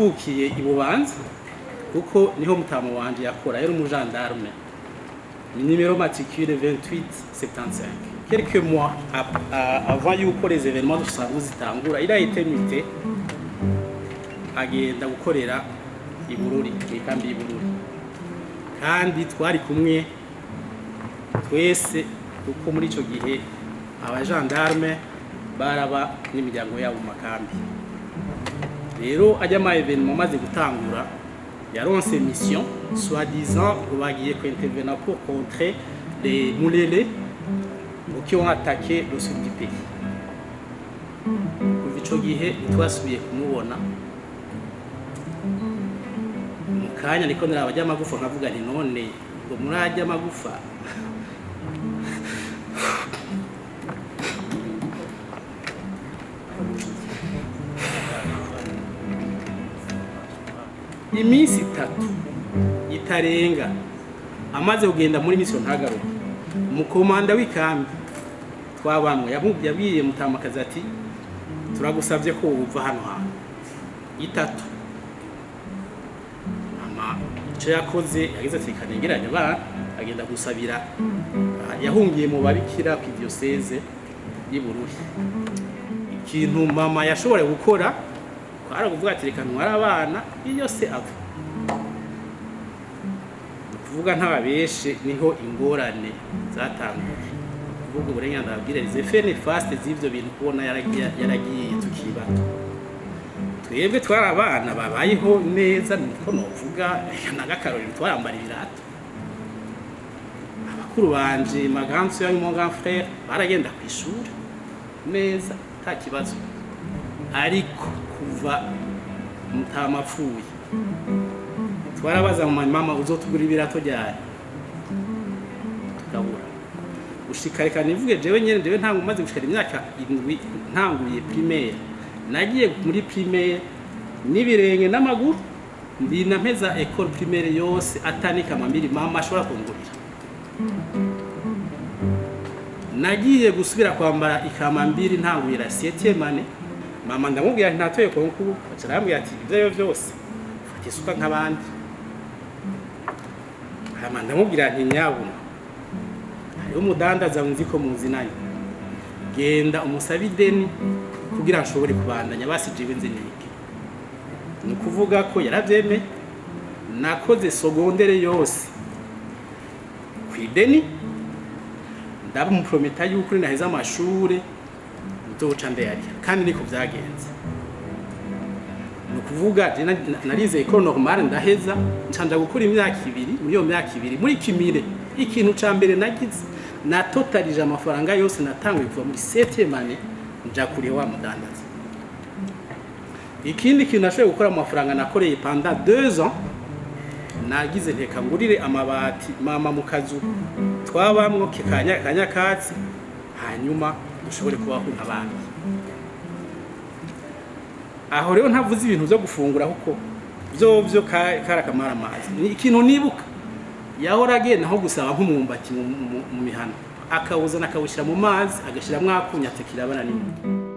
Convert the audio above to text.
Navukiye i Bubanza, kuko niho mutama wanje yakora, yari umugendarme, numéro matricule 2875. Quelques mois avant yuko les événements de 72 zitangura, il a été muté, agenda gukorera i Bururi, mw'ikambi y'i Bururi. Kandi twari kumwe twese, kuko muri ico gihe abagendarme baraba n'imiryango yabo mu makambi. Rero ajya ama événement amaze gutangura, yaronse mission, soi-disant ngo bagiye kuintervenir pour contrer les Mulele qui ont attaqué le sud du pays. Kuva ico gihe ntitwasubiye kumubona. Mu kanya niko ndaraba ajya amagufa, nkavuga nti: "None ngo muri ajya amagufa?" Iminsi 3 itarenga amaze kugenda muri mission, ntagaruke. Umukomanda w'ikambi twabamwe yabwiye mutamakazi ati: "Turagusabye ko uva hano hantu itatu." Mama icyo yakoze, yagize ati: "Kanegeranye abana." Agenda gusabira, yahungiye mu babikira ku diocèse y'i Bururi. Ikintu mama yashoboye gukora kwari ukuvuga ati: "Reka ntware abana iyo se ava." Ni ukuvuga ntababeshe, niho ingorane zatanguye. Kuvuga uburenganzira bwire, les effets néfastes z'ivyo bintu, kubona yaragiye tukiri bato. Twebwe twari abana babayeho neza, niko novuga n'agakarorero, twarambara ibirato. Abakuru banje, ma grande sœur, mon grand frère, baragenda ku ishuri neza, nta kibazo. Ariko kuva mutama apfuye, twarabaza mama: "Mama, uzotugura ibirato ryari?" Tukabura. Gushika, reka nivuge jewe nyene, jewe ntango maze gushikana imyaka 7, ntanguye primaire, nagiye muri primaire n'ibirenge n'amaguru, ndina mpeza école primaire yose atanika mambiri mama ashobora kungurira. Nagiye gusubira kwambara ikamambiri ntanguye la 7e année. Mama ndamubwira nti: "Ntatoye concours." Aca arambwira ati: "Ivyo arivyo vyose, fata isuka nk'abandi." Hama ndamubwira nti: "Nyabuna, hariho umudandaza nzi ko muzinanye, genda umusabe ideni kugira nshobore kubandanya, basi jewe nze nige." Ni ukuvuga ko yaravyemeye. Nakoze secondaire yose ku ideni. Ndamuprometa yuko naheza amashure nzoca ndayariha, kandi niko vyagenze. Ni ukuvuga je narize école normale, ndaheza, nca gukora imyaka 2. Muri iyo myaka 2 muri kimire, ikintu ca mbere nagize, natotalije amafaranga yose natanguye kuva muri 7e année, nja kuriha wa mudandaza. Ikindi kintu nashoboye gukora mu mafaranga nakoreye pendant 2 ans, nagize nteka ngurire amabati mama mu kazu twabamwo kanya kanyakatsi, hanyuma dushobore kubaho nk'abandi. Aho rero ntavuze ibintu byo gufungura, kuko byo kari akamaramazi. Ni ikintu nibuka, yahora agenda nko gusaba nk'umwumbati mu mihana, akawuzana, akawushyira mu mazi, agashyiramo akunyu, atekera abana n'imwe.